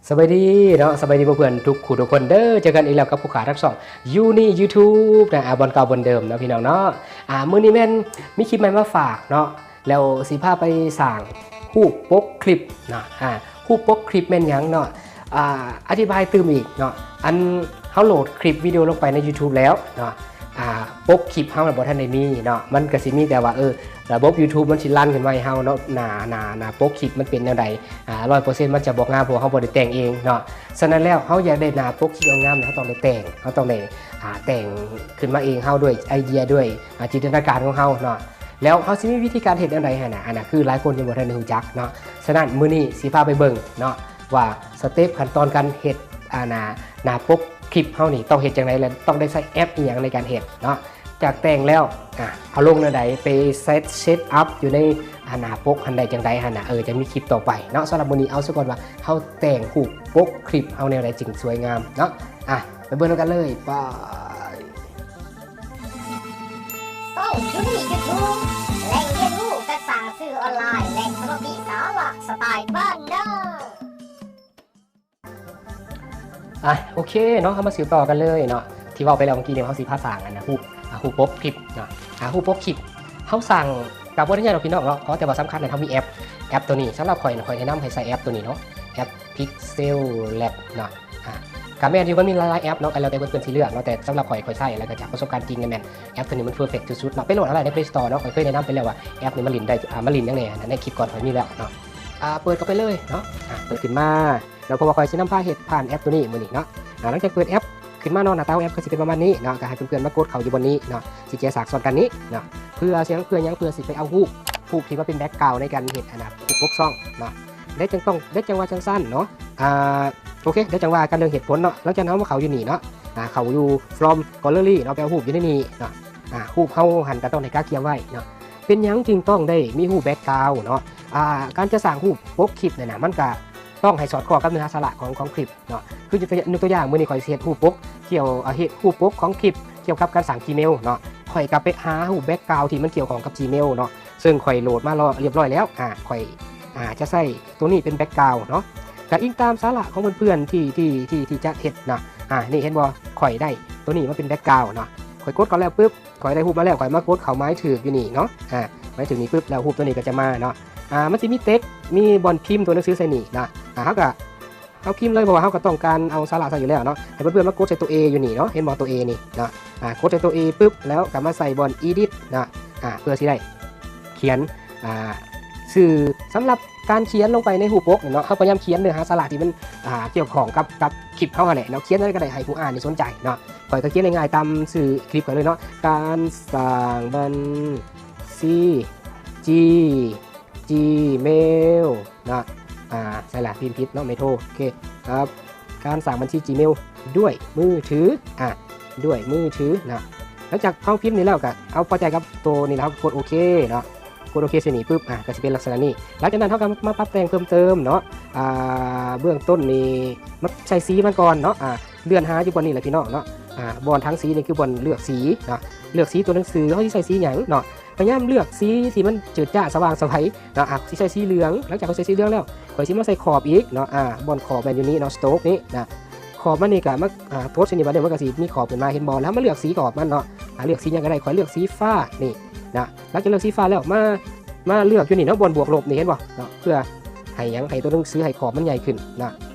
ສະບາຍດີເນາະ ສະບາຍດີເພື່ອນໆທຸກຄູ່ທຸກຄົນເດີ. ເຈີກັນອີກແລ້ວກັບຜູ້ຂາທາງຊ່ອງ Uni YouTube ນະ ອາ ບ່ອນເກົ່າບ່ອນເດີມເນາະພີ່ນ້ອງເນາະ. ອາ ມື້ນີ້ແມ່ນມີຄລິບໃໝ່ມາຝາກເນາະ ແລ້ວຊິພາໄປສ້າງຮູບປົກຄລິບເນາະ. ອາ ຮູບປົກຄລິບແມ່ນຫຍັງເນາະ? ອາ ອະທິບາຍຕື່ມອີກເນາະ ອັນເຮົາໂຫຼດຄລິບວິດີໂອລົງໄປໃນ YouTube ແລ້ວເນາະ ອາ ປົກຄລິບເຮົານະບໍ່ທັນໄດ້ມີເນາະ ມັນກະຊິມີແຕ່ວ່າ ເອີ ລະບົບ YouTube ມັນຊິລັນຂຶ້ນມາໃຫ້ເຮົາເນາະ ໜ້າ ໜ້າ ໜ້າປົກຄລິບມັນເປັນແນວໃດ ອາ ຮ້ອຍເປີເຊັນມັນຈະບໍ່ງາມ ເພາະວ່າເຮົາບໍ່ໄດ້ແຕ່ງເອງເນາະ. ສະນັ້ນແລ້ວ ເຮົາຢາກໄດ້ໜ້າປົກຄລິບງາມໆ ເຮົາຕ້ອງໄດ້ແຕ່ງ ເຮົາຕ້ອງໄດ້ ອາ ແຕ່ງຂຶ້ນມາເອງ ເຮົາດ້ວຍໄອເດຍ ດ້ວຍ ອາ ຈິນຕະນາການຂອງເຮົາເນາະ. ແລ້ວເຮົາຊິມີວິທີການເຮັດແນວໃດຫັ້ນນະ ອັນນັ້ນຄືຫຼາຍຄົນຍັງບໍ່ທັນໄດ້ຮູ້ຈັກເນາະ. ສະນັ້ນມື້ນີ້ຊິພາໄປເບິ່ງເນາະ ວ່າສະເຕັບຂັ້ນຕອນການເຮັດ ອາ ໜ້າ ໜ້າປົກຄລິບເຮົານີ້ຕ້ອງເຮັດຈັ່ງໃດ ແລະ ຕ້ອງໄດ້ໃຊ້ແອັບອີ່ຫຍັງໃນການເຮັດເນາະ. ຈາກແຕ່ງແລ້ວ ອາ ເອົາລົງແນວໃດ ໄປເຊັດ ເຊັດອັບຢູ່ໃນ ອາ ໜ້າປົກຫັ້ນໄດ້ຈັ່ງໃດຫັ້ນນະ ເອີ ຈະມີຄລິບຕໍ່ໄປເນາະ. ສຳລັບມື້ນີ້ເອົາຊະກ່ອນວ່າເຮົາແຕ່ງຮູບປົກຄລິບເຮົາແນວໃດຈຶ່ງສວຍງາມເນາະ. ອາ ໄປເບິ່ງນຳກັນເລີຍ ໄປ. ຊ່ອງ Uni YouTube ແຫຼ່ງຮຽນຮູ້ການສ້າງສື່ອອນລາຍ ແຫຼ່ງສະໜຸກສາລະສະໄຕບ້ານນາ. ອາ ໂອເຄເນາະ ເຮົາມາສືບຕໍ່ກັນເລີຍເນາະ ທີ່ເວົ້າໄປແລ້ວເມື່ອກີ້ນີ້ ເຮົາຊິພາສ້າງ ອັນນະ ຮູບ ອາ ຮູບປົກຄລິບເນາະ. ອາ ຮູບປົກຄລິບເຮົາສ້າງກະບໍ່ໄດ້ຍາກດອກພີ່ນ້ອງເນາະ ຂໍແຕ່ວ່າສຳຄັນໃຫ້ເຮົາມີແອັບ ແອັບໂຕນີ້. ສຳລັບຂ້ອຍນະ ຂ້ອຍແນະນຳໃຫ້ໃຊ້ແອັບໂຕນີ້ເນາະ ແອັບ Pixel Lab ເນາະ. ອາ ກະແມ່ນຢູ່ ມັນມີຫຼາຍໆແອັບເນາະ ກະແລ້ວແຕ່ເພິ່ນ ເພິ່ນຊິເລືອກເນາະ ແຕ່ສຳລັບຂ້ອຍ ຂ້ອຍໃຊ້ ແລ້ວກະຈາກປະສົບການຈິງນະ ແມ່ນແອັບໂຕນີ້ມັນເພີເຟກສຸດໆເນາະ. ໄປໂຫຼດເອົາໄດ້ໃນ Play Store ເນາະ ຂ້ອຍເຄີຍແນະນຳໄປແລ້ວວ່າແອັບນີ້ມັນຫຼິ້ນໄດ້ ອາ ມັນຫຼິ້ນຫຍັງແດ່ ໃນຄລິບກ່ອນຂ້ອຍມີແລ້ວເນາະ. ອາ ເປີດເຂົ້າໄປເລີຍເນາະ ອາ ເປີດຂຶ້ນມາ ແລ້ວເພາະວ່າຂ້ອຍຊິນຳພາເຮັດຜ່ານແອັບໂຕນີ້ມື້ນີ້ເນາະ. ອາ ຫຼັງຈາກເປີດແອັບຂຶ້ນມາເນາະ ໜ້າຕາຂອງແອັບກະຊິເປັນປະມານນີ້ເນາະ. ກະໃຫ້ເພື່ອນໆມາກົດເຂົ້າຢູ່ບ່ອນນີ້ເນາະ ຊິແຈສາກສ່ວນກັນນີ້ເນາະ. ເພື່ອຫຍັງ ເພື່ອຫຍັງ ເພື່ອຊິໄປເອົາຮູບ ຮູບທີ່ວ່າເປັນແບັກກຣາວໃນການເຮັດ ອັນນະ ປົກຊ່ອງເນາະ. ໄດ້ຈັ່ງຕ້ອງ ໄດ້ຈັ່ງວ່າຈັ່ງຊັ້ນເນາະ. ອາ ໂອເຄ ໄດ້ຈັ່ງວ່າກັນເລື່ອງເຫດຜົນເນາະ. ຫຼັງຈາກນັ້ນເຮົາມາເຂົ້າຢູ່ນີ້ເນາະ ອາ ເຂົ້າຢູ່ From Gallery ເນາະ ໄປເອົາຮູບຢູ່ໃນນີ້ເນາະ. ອາ ຮູບເຮົາຫັ້ນກະຕ້ອງໄດ້ກະກຽມໄວ້ເນາະ. ເປັນຫຍັງຈຶ່ງຕ້ອງໄດ້ມີຮູບແບັກກຣາວເນາະ? ອາ ການຈະສ້າງຮູບປົກຄລິບນີ້ນະ ມັນກະຕ້ອງໃຫ້ສອດຄ່ອງກັບເນື້ອຫາສາລະຂອງ ຂອງຄລິບເນາະ. ຄືຍົກຕົວຢ່າງ ມື້ນີ້ຂ້ອຍຊິເຮັດຮູບປົກ ກ່ຽວ ເຮັດຮູບປົກຂອງຄລິບກ່ຽວກັບການສ້າງ Gmail ເນາະ. ຂ້ອຍກະໄປຫາຮູບແບັກກຣາວທີ່ມັນກ່ຽວຂ້ອງກັບ Gmail ເນາະ ເຊິ່ງຂ້ອຍໂຫຼດມາລຽບຮ້ອຍແລ້ວ. ອາ ຂ້ອຍ ອາ ຈະໃຊ້ໂຕນີ້ເປັນແບັກກຣາວເນາະ ກະອີງຕາມສາລະຂອງເພື່ອນໆທີ່ ທີ່ ທີ່ ທີ່ຈະເຮັດນະ. ອາ ນີ້ເຫັນບໍ່ ຂ້ອຍໄດ້ໂຕນີ້ມາເປັນແບັກກຣາວເນາະ. ຂ້ອຍກົດເຂົ້າແລ້ວປຶບ ຂ້ອຍໄດ້ຮູບມາແລ້ວ ຂ້ອຍມາກົດເຂົ້າໝາຍຖືກຢູ່ນີ້ເນາະ. ອາ ໝາຍຖືກນີ້ປຶບ ແລ້ວຮູບໂຕນີ້ກະຈະມາເນາະ. ອາ ມັນຊິມີເຕັກ ມີບ່ອນພິມຕົວໜັງສືໃສ່ນີ້ນະ. ອາ ເຮົາກະ ເຮົາພິມເລີຍ ເພາະວ່າເຮົາກະຕ້ອງການເອົາສາລະໃສ່ຢູ່ແລ້ວເນາະ. ໃຫ້ເພື່ອນໆມາກົດໃສ່ໂຕ A ຢູ່ນີ້ເນາະ ເຫັນບໍ່ ໂຕ A ນີ້ເນາະ. ອາ ກົດໃສ່ໂຕ A ປຶບ ແລ້ວກະມາໃສ່ບ່ອນ Edit ເນາະ. ອາ ເພື່ອຊິໄດ້ຂຽນ ອາ ຊື່ ສຳລັບການຂຽນລົງໄປໃນຮູບປົກນີ້ເນາະ ເຮົາພະຍາຍາມຂຽນເນື້ອຫາສາລະທີ່ມັນ ອາ ກ່ຽວຂ້ອງກັບ ກັບຄລິບເຮົາຫັ້ນແຫຼະເນາະ. ຂຽນແນວໃດກະໄດ້ໃຫ້ຜູ້ອ່ານນີ້ສົນໃຈເນາະ. ຂ້ອຍກະຂຽນງ່າຍໆຕາມຊື່ຄລິບຂ້ອຍເລີຍເນາະ ການສ້າງບັນຊີ Gmail ເນາະ. ອາ ໃສ່ລະ ພິມຜິດເນາະ Meta ໂອເຄ ອາ ການສ້າງບັນຊີ Gmail ດ້ວຍມືຖື ອາ ດ້ວຍມືຖືເນາະ. ຫຼັງຈາກເຮົາພິມນີ້ແລ້ວກະເອົາພໍໃຈກັບໂຕນີ້ແລ້ວ ເຮົາກະກົດໂອເຄເນາະ. ກົດໂອເຄໃສ່ນີ້ປຶບ ອາ ກະຊິເປັນລັກສະນະນີ້. ຫຼັງຈາກນັ້ນເຮົາກະມາປັບແຕ່ງເພີ່ມເຕີມເນາະ. ອາ ເບື້ອງຕົ້ນນີ້ມາໃສ່ສີມັນກ່ອນເນາະ. ອາ ເລື່ອນຫາຢູ່ບ່ອນນີ້ແຫຼະພີ່ນ້ອງເນາະ. ອາ ບ່ອນຖັງສີນີ້ຄືບ່ອນເລືອກສີເນາະ ເລືອກສີຕົວໜັງສື ເຮົາຊິໃສ່ສີຫຍັງເນາະ. ພະຍາຍາມເລືອກສີທີ່ມັນຈືດຈ້າສະຫວ່າງໄສວເນາະ. ອາ ຊິໃສ່ສີເຫຼືອງ ຫຼັງຈາກເຮົາໃສ່ສີເຫຼືອງແລ້ວ ຂ້ອຍຊິມາໃສ່ຂອບອີກເນາະ. ອາ ບ່ອນຂອບແມ່ນຢູ່ນີ້ເນາະ Stroke ນີ້ນະ. ຂອບມັນນີ້ກະມາ ອາ ກົດໃສ່ນີ້ບາດນີ້ ມັນກະຊິມີຂອບຂຶ້ນມາ ເຫັນບໍ່? ແລ້ວເຮົາມາເລືອກສີຂອບມັນເນາະ. ອາ ເລືອກສີຫຍັງກະໄດ້ ຂ້ອຍເລືອກສີຟ້ານີ້ນະ. ຫຼັງຈາກເລືອກສີຟ້າແລ້ວ ມາ ມາເລືອກຢູ່ນີ້ເນາະ ບ່ອນບວກລົບນີ້ ເຫັນບໍ່ເນາະ? ເພື່ອໃຫ້ຫຍັງ ໃຫ້ຕົວໜັງສື ໃຫ້ຂອບມັນໃຫຍ່ຂຶ້ນນະ.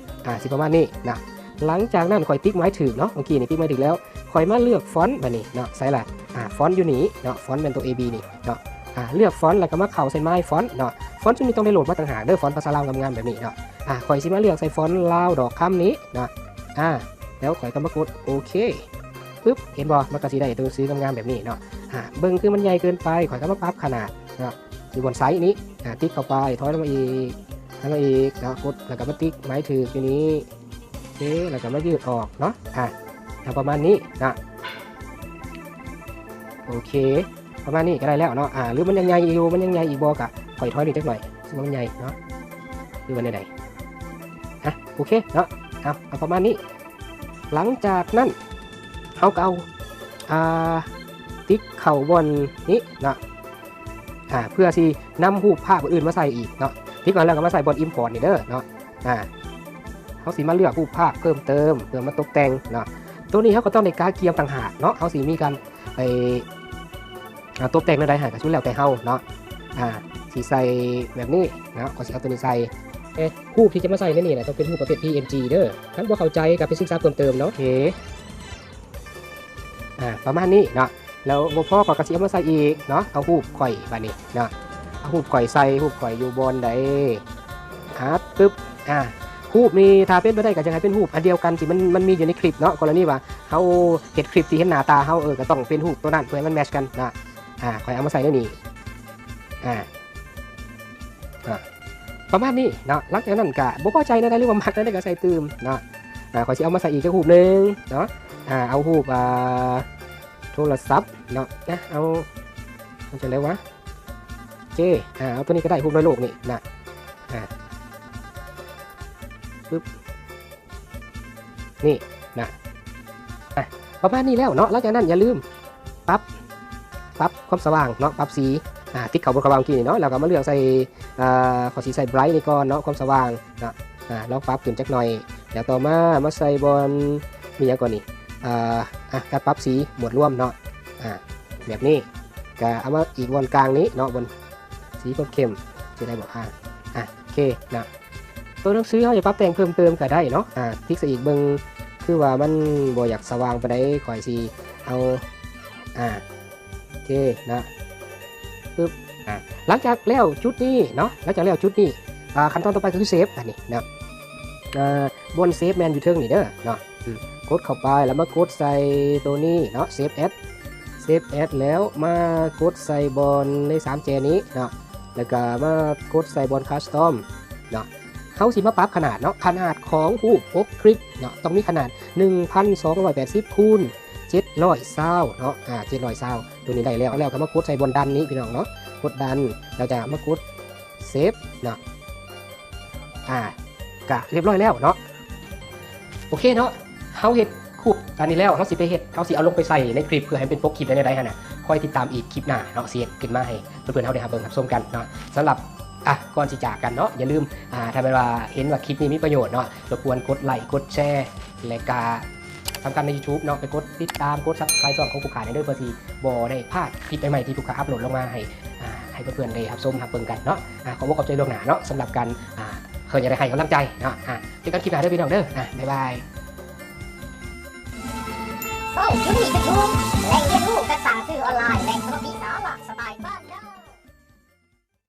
ອາ ຊິປະມານນີ້ນະ. ຫຼັງຈາກນັ້ນຂ້ອຍຕິກໝາຍຖືກເນາະ ເມື່ອກີ້ນີ້ຕິກໝາຍຖືກແລ້ວ ຂ້ອຍມາເລືອກຟອນບາດນີ້ເນາະ. ໃສລະ? ອາ ຟອນຢູ່ນີ້ເນາະ ຟອນແມ່ນໂຕ A B ນີ້ເນາະ. ອາ ເລືອກຟອນແລ້ວກະມາເຂົ້າໃສ່ My Font ເນາະ. ຟອນຊຸມນີ້ຕ້ອງໄດ້ໂຫຼດມາຕ່າງຫາກເດີ ຟອນພາສາລາວງາມໆແບບນີ້ເນາະ. ອາ ຂ້ອຍຊິມາເລືອກໃສ່ຟອນລາວດອກຄຳນີ້ເນາະ. ອາ ແລ້ວຂ້ອຍກະມາກົດໂອເຄປຶບ ເຫັນບໍ່? ມັນກະຊິໄດ້ໂຕໜັງສືງາມໆແບບນີ້ເນາະ. ອາ ເບິ່ງຄືມັນໃຫຍ່ເກີນໄປ ຂ້ອຍກະມາປັບຂະໜາດເນາະ ຢູ່ບ່ອນໄຊນີ້ ອາ ຕິກເຂົ້າໄປ ຖອຍລົງມາອີກ ຖອຍມາອີກເນາະ. ກົດ ແລ້ວກະມາຕິກໝາຍຖືກຢູ່ນີ້ ໂອເຄ ແລ້ວກະມາຢືດອອກເນາະ. ອາ ເອົາປະມານນີ້ນະ ໂອເຄ ປະມານນີ້ກະໄດ້ແລ້ວເນາະ. ອາ ຫຼືມັນຍັງໃຫຍ່ຢູ່ ມັນຍັງໃຫຍ່ອີກບໍ່ ກະຂ້ອຍຖອຍນີ້ຈັກໜ້ອຍ ຮູ້ສຶກວ່າມັນໃຫຍ່ເນາະ ຫຼືວ່າແນວໃດ? ອາ ໂອເຄເນາະ ເອົາ ເອົາປະມານນີ້. ຫຼັງຈາກນັ້ນເຮົາກະເອົາ ອາ ຕິກເຂົ້າບ່ອນນີ້ເນາະ. ອາ ເພື່ອຊິນຳຮູບພາບອື່ນມາໃສ່ອີກເນາະ. ຕິກກ່ອນແລ້ວກະມາໃສ່ບ່ອນ Import ນີ້ເດີເນາະ. ອາ ເຮົາຊິມາເລືອກຮູບພາບເພີ່ມເຕີມເພື່ອມາຕົບແຕ່ງເນາະ. ໂຕນີ້ເຮົາກໍຕ້ອງໄດ້ກະກຽມຕ່າງຫາກເນາະ, ເຮົາຊິມີການໄປ ອ່າ ຕົບແຕ່ງແນວໃດຫັ້ນກໍສຸດແລ້ວແຕ່ເຮົາເນາະ. ອ່າ ຊິໃສ່ແບບນີ້ເນາະ, ກໍຊິເອົາໂຕນີ້ໃສ່. ເອີ ຮູບທີ່ຈະມາໃສ່ໃນນີ້ນະ ຕ້ອງເປັນຮູບປະເພດ ພີເອັນຈີ ເດີ. ຄັນບໍ່ເຂົ້າໃຈກໍໄປສຶກສາເພີ່ມເຕີມເນາະ. ໂອເຄ ອ່າ ປະມານນີ້ເນາະ. ແລ້ວບໍ່ພໍກໍ ກໍຊິເອົາມາໃສ່ອີກເນາະ, ເອົາຮູບຂ້ອຍບາດນີ້ເນາະ, ເອົາຮູບຂ້ອຍໃສ່. ຮູບຂ້ອຍຢູ່ບ່ອນໃດ? ອ່າ ປຶບ ອ່າ ຮູບນີ້ຖ້າເປັນໄປໄດ້ກໍຢາກໃຫ້ເປັນຮູບອັນດຽວກັນທີ່ມັນ ມັນມີຢູ່ໃນຄລິບເນາະ. ກໍລະນີວ່າເຮົາເຮັດຄລິບທີ່ເຫັນໜ້າຕາເຮົາ ເອີ ກໍຕ້ອງເປັນຮູບໂຕນັ້ນເພື່ອໃຫ້ມັນແມັດກັນເນາະ. ອ່າ ຂ້ອຍເອົາມາໃສ່ໃນນີ້ ອ່າ ອ່າ ປະມານນີ້ເນາະ. ຫຼັງຈາກນັ້ນກະບໍ່ພໍໃຈແນວໃດ ຫຼືວ່າມັກແນວໃດກະໃສ່ຕື່ມເນາະ. ອ່າ ຂ້ອຍຊິເອົາມາໃສ່ອີກຈັກຮູບໜຶ່ງເນາະ. ອ່າ ເອົາຮູບ ອ່າ ໂທລະສັບເນາະ. ນະ ເອົາ ເອົາຈັ່ງໃດວະ? ໂອເຄ ອ່າ ເອົາໂຕນີ້ກໍໄດ້, ຮູບລອຍໂລກນີ້ນະ. ອ່າ ປຶບ ນີ້ນະ. ອ່ະ ປະມານນີ້ແລ້ວເນາະ. ຫຼັງຈາກນັ້ນຢ່າລືມປັບ ປັບຄວາມສະຫວ່າງເນາະ, ປັບສີ ອ່າ ຕິດເຂົ້າບົນຂະຫວ່າງກີ້ນີ້ເນາະ, ແລ້ວກໍມາເລືອກໃສ່ ອ່າ ຂ້ອຍຊິໃສ່ Bright ນີ້ກ່ອນເນາະ, ຄວາມສະຫວ່າງເນາະ. ອ່າ ລອງປັບຂຶ້ນຈັກໜ່ອຍ, ແລ້ວຕໍ່ມາ ມາໃສ່ບ່ອນ ມີຫຍັງກ່ອນນີ້? ອ່າ ອ່ະ ການປັບສີໝວດລວມເນາະ. ອ່າ ແບບນີ້ ກະເອົາມາອີກບ່ອນກາງນີ້ເນາະ, ບ່ອນ ສີຄວາມເຂັ້ມ ຈະໄດ້ບໍ່? ອ່າ ອ່າ ໂອເຄນະ. ຕົວໜັງສືເຮົາຈະປັບແຕ່ງເພີ່ມເຕີມກໍໄດ້ເນາະ. ອ່າ ຕິກໃສ່ອີກເບິ່ງ ຄືວ່າມັນບໍ່ຢາກສະຫວ່າງປານໃດ, ຂ້ອຍຊິເອົາ ອ່າ ໂອເຄນະ. ປຶບ ອ່າ ຫຼັງຈາກແລ້ວຈຸດນີ້ເນາະ, ຫຼັງຈາກແລ້ວຈຸດນີ້ ອ່າ ຂັ້ນຕອນຕໍ່ໄປກໍຄືເຊຟ ອັນນີ້ເນາະ. ອ່າ ບ່ອນເຊຟແມ່ນຢູ່ເທິງນີ້ເດີເນາະ. ອືມ ກົດເຂົ້າໄປ ແລ້ວມາກົດໃສ່ໂຕນີ້ເນາະ, Save As Save As ແລ້ວມາກົດໃສ່ບ່ອນໃນສາມແຈນີ້ເນາະ, ແລ້ວກະມາກົດໃສ່ບ່ອນ Custom ເນາະ. ເຮົາຊິມາປັບຂະໜາດເນາະ, ຂະໜາດຂອງຮູບປົກຄລິບເນາະ ຕ້ອງມີຂະໜາດໜຶ່ງພັນສອງຮ້ອຍແປດສິບ ຄູນ ເຈັດຮ້ອຍຊາວເນາະ. ອ່າ ເຈັດຮ້ອຍຊາວ ໂຕນີ້ໄດ້ແລ້ວ, ແລ້ວກໍມາກົດໃສ່ບ່ອນ Done ນີ້ພີ່ນ້ອງເນາະ, ກົດ Done ແລ້ວຈະມາກົດ Save ເນາະ. ອ່າ ກະຮຽບຮ້ອຍແລ້ວເນາະ. ໂອເຄເນາະ, ເຮົາເຮັດຮູບອັນນີ້ແລ້ວ ເຮົາຊິໄປເຮັດ ເຮົາຊິເອົາລົງໄປໃສ່ໃນຄລິບ ເພື່ອໃຫ້ເປັນປົກຄລິບໄດ້ແນວໃດຫັ້ນນະ, ຄອຍຕິດຕາມອີກຄລິບໜ້າເນາະ, ຊິເຮັດຂຶ້ນມາໃຫ້ເພື່ອນໆເຮົາໄດ້ຮັບເບິ່ງຮັບຊົມກັນເນາະ. ສຳລັບ ອ່ະ ກ່ອນຊິຈາກກັນເນາະ, ຢ່າລືມ ອ່າ ຖ້າແມ່ນວ່າເຫັນວ່າຄລິບນີ້ມີປະໂຫຍດເນາະ, ລົບກວນກົດໄລ ກົດແຊ ແລະກະ ສຳຄັນໃນ YouTube ເນາະ, ໄປກົດຕິດຕາມ ກົດ Subscribe ຊ່ອງຂອງຜູ້ຂ້າແດ່ເດີ ເພື່ອຊິບໍ່ໄດ້ພາດຄລິບໃໝ່ໆທີ່ຜູ້ຂ້າອັບໂຫຼດລົງມາໃຫ້ ອ່າ ໃຫ້ເພື່ອນໆໄດ້ຮັບຊົມຮັບເບິ່ງກັນເນາະ. ອ່າ ຂໍບອກຂອບໃຈລ່ວງໜ້າເນາະ ສຳລັບການ ອ່າ ເພິ່ນຢາກໄດ້ໃຫ້ກຳລັງໃຈເນາະ. ອ່າ ເຈີກັນຄລິບໜ້າເດີພີ່ນ້ອງເດີ. ອ່າ ບາຍບາຍ. ເວົ້າຈຸນີ້ກະທຸກ ແຫຼ່ງຮຽນຮູ້ກັບສ້າງສື່ອອນລາຍ ແຫຼ່ງສະຫວັດດີສາລະສະໄຕບ້ານເຮົາ.